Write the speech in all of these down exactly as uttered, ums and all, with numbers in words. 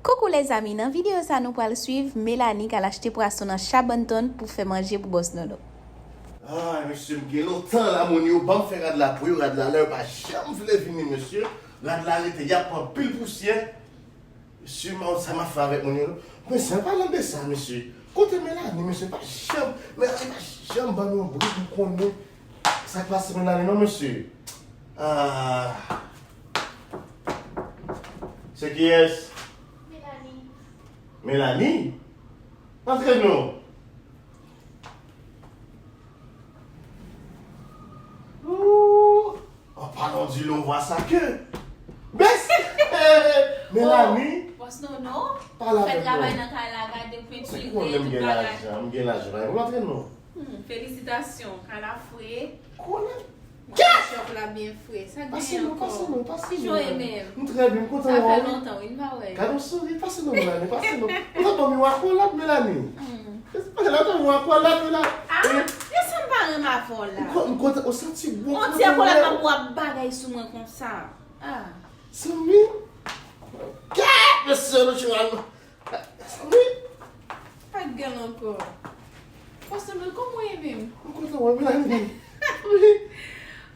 Koukou lèzami, nan videyo sa nou pral swiv Melanie k al achte pwason nan Chabanton pou fè manje pou bòs Nono. Ay mesye, m gen lontan la moun yo ban m fè rad la pou yo, rad la la yo pa janm vle vini mesye. Rad la rete y ap pran anpil pousyè. Mesye, m sa m ap fè avèk moun yo non. Mesye, an palan de sa mesye, kote Melanie mesye, pa janm, Melanie pa janm ban nou yon bri pou konnen sa k pase Melanie non mesye. Ah. Se kiyès? Melanie. Melanie? Antre non. Ooh, an palan di lè w vwa sa ke. Bès! Melanie, bòs Nono, pale avèk mwen. Fè travay nan kay la, gade pentire, tout bagay. M gen lajan, m gen lajan. Ou antre non. Hmm, felisitasyon, kay la fre. Konnen. Chòf la byen fre. Sa k genyen ankò? Pase non, pase non, pase non. Kijan w ye menm? M trè byen, m kontan wè w. Sa fè lontan wi, m pa wè. Gade yon souri, pase non Melanie, pase non. Ou t ap ban m yon akolad Melanie. Hmm. Pase la, ou t ap ban m yon akolad Melanie. Ah, e sa m pa renmen avè w la. M kontan, ou santi bon. On ti akolad m ap bwè ap bagay sou mwen konsa. Ah. Zanmi. Gad mesye nou chwa. Wi. Pa gèl ankò. Pastè Nono, kòman w ye menm? M kontan wè w Melanie. Wi.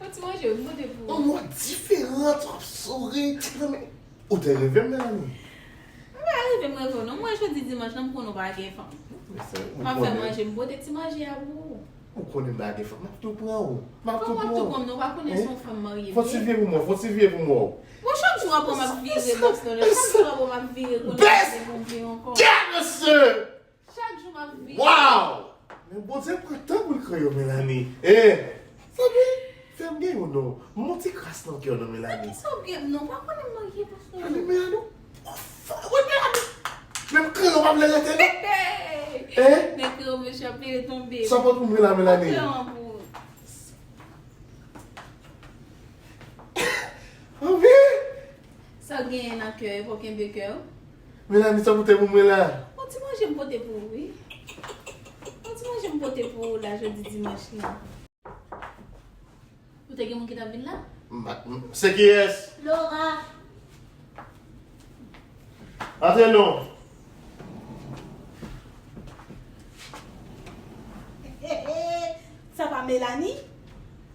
Yon ti manje, m pote pou ou. Yon mwa diferan, w ap souri. Non men, ou te reve m Melanie? M pa reve m reve w non. M wè jodi dimanch lan, m konnen w pa gen fanm. M ap fè manje, m pote ti manje a pou ou. Ou konnen m pa gen fanm, m ap tou pran ou. M ap tou pran ou. Kòman w ap tou pran m? Non, w pa konnen se yon fanm marye vre. Fò ti vye pou mwen, fò ti vye pou mwen. Bon, chak jou w ap wè m ap vire bòs Nono. Chak jou w ap wè m ap vire konnen se pou m vire ankò. Gad mesye! Chak jou m ap vire. Wow! Men Bondye pran tan pou l kreye w Melanie. Eh! Zanmi, fè m gen yon non. M yon ti kras nan kè w non Melanie. Kisa w gen non? W pa konnen m marye bòs Nono. Melanie, Melanie, Wi, Melanie! Menm kreyon pa vle rete non. Hein? Men kreyon mesye ap pere tonbe. Sa pot pou mwen la, Melanie? Pran kreyon pou ou. Anvi? Sa w genyen nan kè w, e pa w kenbe kè w? Melanie, sa pote pou mwen la? Yon ti manje m pote pou ou, wi. Yon ti manje m pote pou ou la, jodi dimanch lan. Ou te gen moun ki t ap vin la? M pa, m, se kiyès? Laura. Antre non. Sa pa Melanie?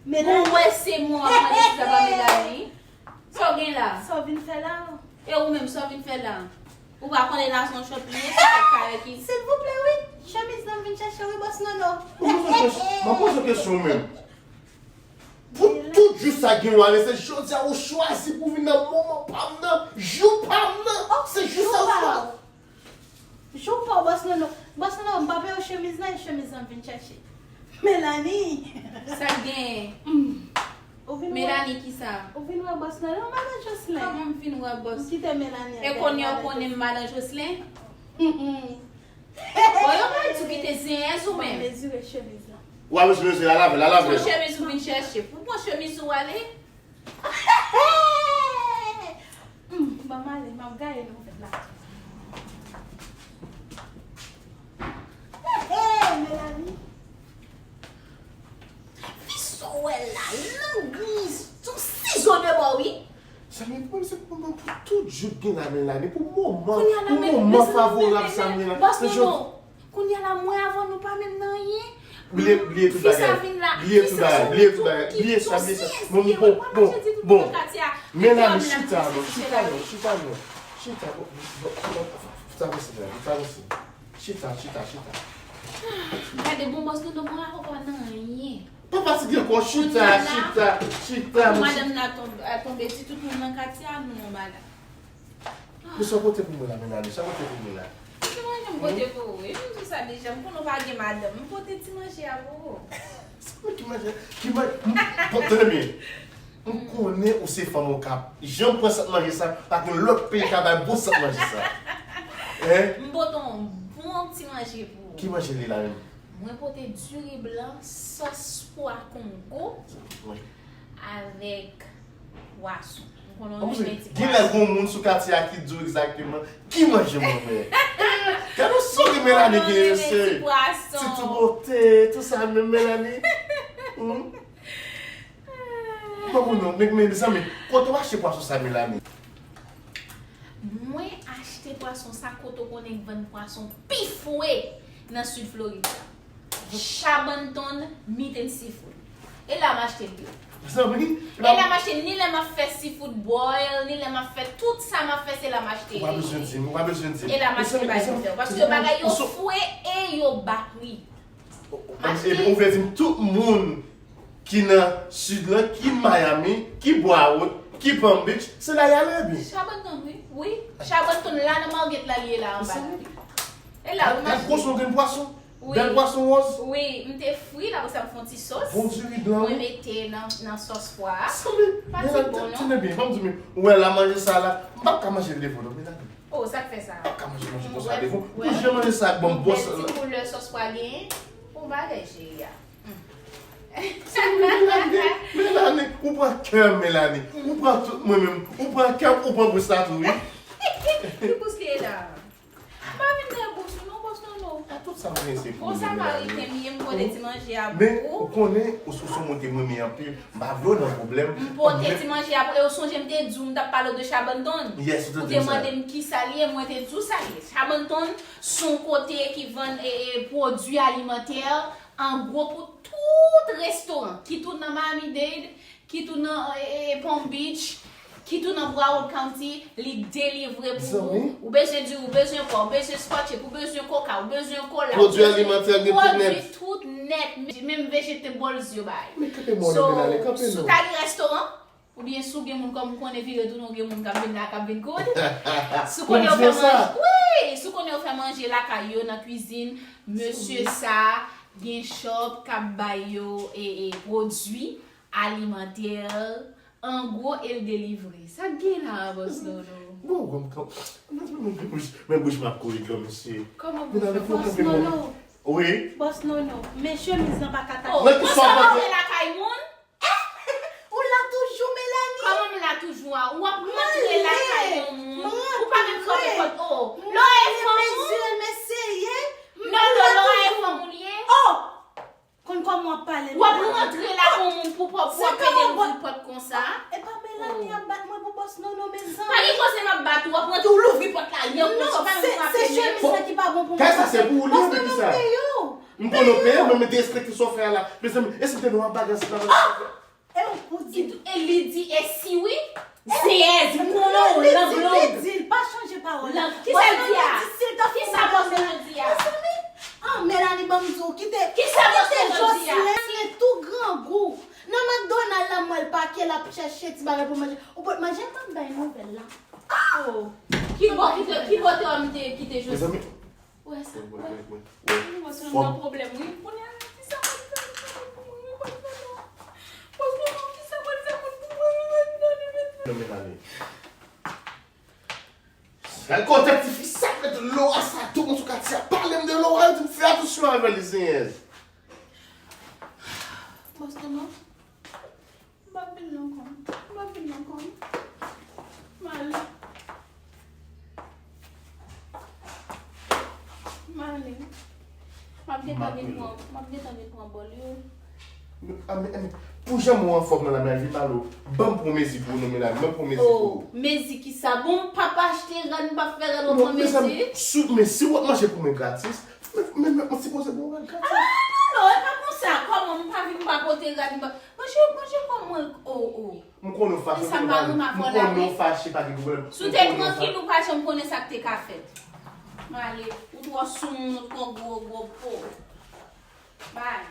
Melanie? Ou wè se mwen w ap mande si sa pa Melanie? Sa w gen la? Sa w vin fè la? E ou menm, sa w vin fè la? Ou pa konnen la se yon chòt li ye, se chòt kayèk li. Silvouplè, wi. Chemiz lan m vin chèche, wi, bòs Nono. M ap poze w kesyon, m ap poze w kesyon menm. Pou tout jou sa gen w ale, se jodi a ou chwazi pou vin nan moman pa m nan, jou pa m nan. Se jou sa w chwazi. Jou pa w, bòs Nono. Bòs Nono, m pa peye w chemiz lan, e chemiz lan m vin chèche. Melanie! Sa k genyen? Ou vin wè. Melanie kisa? Ou vin wè bòs Nono, madan Jocelyn. Kòman m vin wè bòs? M kite Melanie avèk madan Jocelyn. E kounye a w konnen m madan Jocelyn? Bon, yo pa di w kite zenyèz ou menm. Mezire chemiz lan. W a mezire, mezire, al avè l, al avè l. Se yon chemiz ou vin chèche. Pou pran chemiz ou ale. Hmm, ban m ale, m ap gaye nouvèl la. Hey, hey, Melanie. Fi sa w wè la, lang li, se yon sizo de bò, wi. Sa men, pou mwen, se pou mwen, pou tout jou k gen la, Melanie, pou moman, pou moman favorab sa, Melanie. Bòs Nono, kounye a la, mwen avè w, nou pa menm nan anyen. Bliye, bliye tout bagay. Bliye tout bagay, bliye tout bagay. Bliye sa, bliye sa. Bon, bon, bon, bon. Melanie, chita non, chita non, chita non. Chita, bon, bon, bon, sa posib la, sa posib. Chita, chita, chita. Gade, bon, bòs Nono, mwen avè w pa nan anyen. Pa fatige ankò, chita, chita, chita. Pou madanm nan tonbe, tonbe, di tout moun nan katye a, nou non madanm. Men sa w pote pou mwen la, Melanie, sa w pote pou mwen la? Ti manje m pote pou ou, wi. M di w sa deja, m konnen w pa gen madanm. M pote ti manje a pou ou. Ki manje, ki manje, bon, tande byen. M konnen ou se fanm Okap. Jan w pran sant manje sa, pa gen lòt peyi k ap bay bon sant manje sa. Hein? M pote yon bon ti manje pou ou. Ki manje li la menm? Mwen pote diri blan, sòs pwa kongo, avèk pwason. M konnen w renmen ti pwason. Genlè gon moun sou katye a ki di w egzakteman ki manje mwen renmen. Gade yon souri Melanie genyen, mesye. Ti bote, tout sa menm, Melanie. Hmm? Bon, bon, non, men, men, mezanmi, kote w achte pwason sa, Melanie? Mwen achte Se pwason sa kote w konnen k vann pwason pi fre nan Sid Florid la. Chabanton Meat and Seafood. E la m achte l yo. Zanmi, E la m achte ni lè m ap fè seafood boil, ni lè m ap fè tout sa m ap fè se la m achte. Ou pa bezwen di m, ou pa bezwen di m. E la m achte bay mwen fè. Paske bagay yo fre e yo ba pri. Ou vle di m tout moun ki nan Sid lan, ki Miami, ki Broward, ki Palm Beach, se la y ale ebyen. Chabanton, wi. Wi. Chabanton la nan Margate la li ye la anba la. E la ou Gad gwo son grenn pwason. Bèl pwason wòz. Wi, m te fri l, apre sa m fè yon ti sòs. Bon diri blan. Mwen mete nan nan sòs pwa a. Sanble. Pa di bon non. Tande byen, ban m di men. Ou wè la manje sa la, m p ap ka manje l devan non, medam. Oh, sa k fè sa? M p ap ka manje manje konsa devan. Pou jan manje sa ak banm bòs. Ti koulè sòs pwa genyen. Bon bagay cheri a. Melanie, ou pran kè m, Melanie. Ou pran tout mwen menm. Ou pran kè m, ou pran bous la tou, wi. Ki bous ki ye la? M pa vin nan bous ou non, bòs non non. A tout sa m gen se pou Bon ou, sa Melanie. Mariten m ye, m pote ti manje a Men, pou ou ou. Konnen, ou se yon moun ke m renmen anpil. M pa vle w nan pwoblèm. M pote ti manje a pou ou. E ou sonje m te di w, m t ap pale w de Chabanton. Yes, ou te Ou di te m sa. Mande m ki sa li ye, mwen te di w sa li ye. Chabanton se yon kote ki vann e, e, pwodui alimantè an gwo pou tout restoran, ki tou nan Miami-Dade, ki tou nan e, e, Palm Beach, ki tou nan Broward County, li delivre pou ou. Ou bezwen diri, ou bezwen pwa, ou bezwen scotch tape, ou bezwen koka, ou bezwen kola, Pwodui alimantè, gen tout nèt. Tout nèt, menm vegetables yo bay. Men kanpe mò nan Melanie, kanpe Si w non. Ta gen restoran, oubyen si w gen moun kòm ou konnen vire tounen, ou gen moun k ap vin la, k ap vin koud. Si w konnen yo fè manje, wi, si w konnen yo fè manje lakay yo nan kwizin, mesye sa gen shop k ap bay yo e, e, pwodui alimantè an gwo e l delivre. Sa k gen la a, bòs Nono? Bon, bon, bon. Men bouch, men bouch m ap kouri granmesi. Kòman Melanie, bouch fò ou kanpe mò. Bòs Nono, Wi. Bòs Nono, men chemiz lan pa ka Oh, Nan ki konsa sa w w ap panse? Fè lakay moun? Ou la toujou, Melanie? Kòman m la toujou a? W ap rantre lakay yon moun. Ou pa menm frape pòt. Oh, Mwen Laura e fanm ou? Mezye, mesye, Non, non, Laura e fanm ou li ye? Oh! Konn kòman w ap pale. W ap rantre lakay yon moun pou pòt, pou w ap pede louvri pòt konsa? E pa Melanie ap bat mwen pou bòs Nono, mezanmi. Pa gen koze m ap bat ou, w ap rantre ou louvri pòt la, yon moun, se pa menm frape menm. Se chemiz la ki pa bon pou mwen. Kay sa se pou ou li, men ki sa? Peye w. M konnen w peye, men m derespekte sa w fè a la. Mezanmi, e si m te nan yon bagay sa la? E w pou di. E li di, e si wi? Zeyèz, m konnen w, lang long. Di l, pa chanje pawòl. Lang, kisa l di a? Kisa bòs Nono di a? Mezanmi, ah, Melanie, ban m di w, kite, Kisa bòs Nono di a? Jocelyn tou grangou. Nan McDonald la, m wè l pake, l ap chèche ti bagay pou manje. Ou pot manje, m ap bay nouvèl la. Oh. Ki bò, ki te, ki bò te wè m te kite Jocelyn? Mezanmi, Wè sa, wè, wè. Wè, wè, wè. Mwen se nan pwoblèm, wi. Kounye a, kisa mwen fè moun pou mwen, mwen pa fè non. Pòs non, kisa mwen fè moun pou mwen, mwen pa fè non. Non, Melanie. Gad kote ti fi sa k met Laura sa, tout moun sou katye a pale m de Laura, yo di m fè atansyon avè li, Senyè. Pòs non, non. M p ap vin nan kò m. M p ap vin nan kò m. M ale. M ale. M ap gentan vin pran, m ap gentan vin pran bòl yo. A, men, men, pou jan mwen anfòm nan la, men al vin pale w. Ban m pran mezi pou ou, non, men la, ban m pran mezi pou ou. Oh, mezi kisa? Bon, m p ap achte rad, m p ap fè rad, w ap pran mezi? Sou, men si w ap manje pou mwen gratis, men, men, men, mwen sipoze bon rad gratis. Ah, non, non, e pa konsa. Kòman m pa vin, m pa pote rad, m pa, manje, manje kò mwen, oh, oh. M konnen w fache, m konnen w fache, pa gen pwoblèm. Si w te trankil, ou pa janm konnen sa k te ka fèt. M ale, ou twò sou moun, ou twò gwo, gwo po. Bay.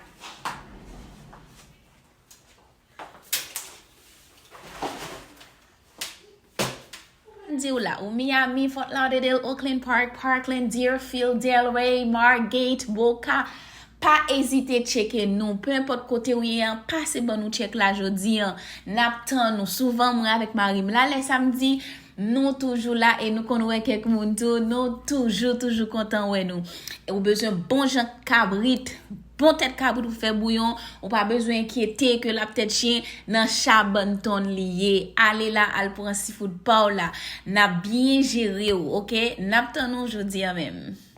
M di w la, ou Miami, Fort Lauderdale, Oakland Park, Parkland, Deerfield, Delray, Margate, Boca, pa ezite tcheke nou. Pe enpòt kote w ye an, pase ban nou tchèk la jodi an. N ap tann ou. Souvan, mwen avèk mari m la, lè samdi, nou toujou la e nou konn wè kèk moun tou. Nou toujou, toujou kontan wè nou. E ou bezwen bon jan kabrit, bon tèt kabrit pou fè bouyon, ou pa bezwen enkyete ke l ap tèt chen nan Chabanton li ye. Ale la, al pran seafood pa w la. N ap byen jere w, oke? N ap tann ou jodi an menm.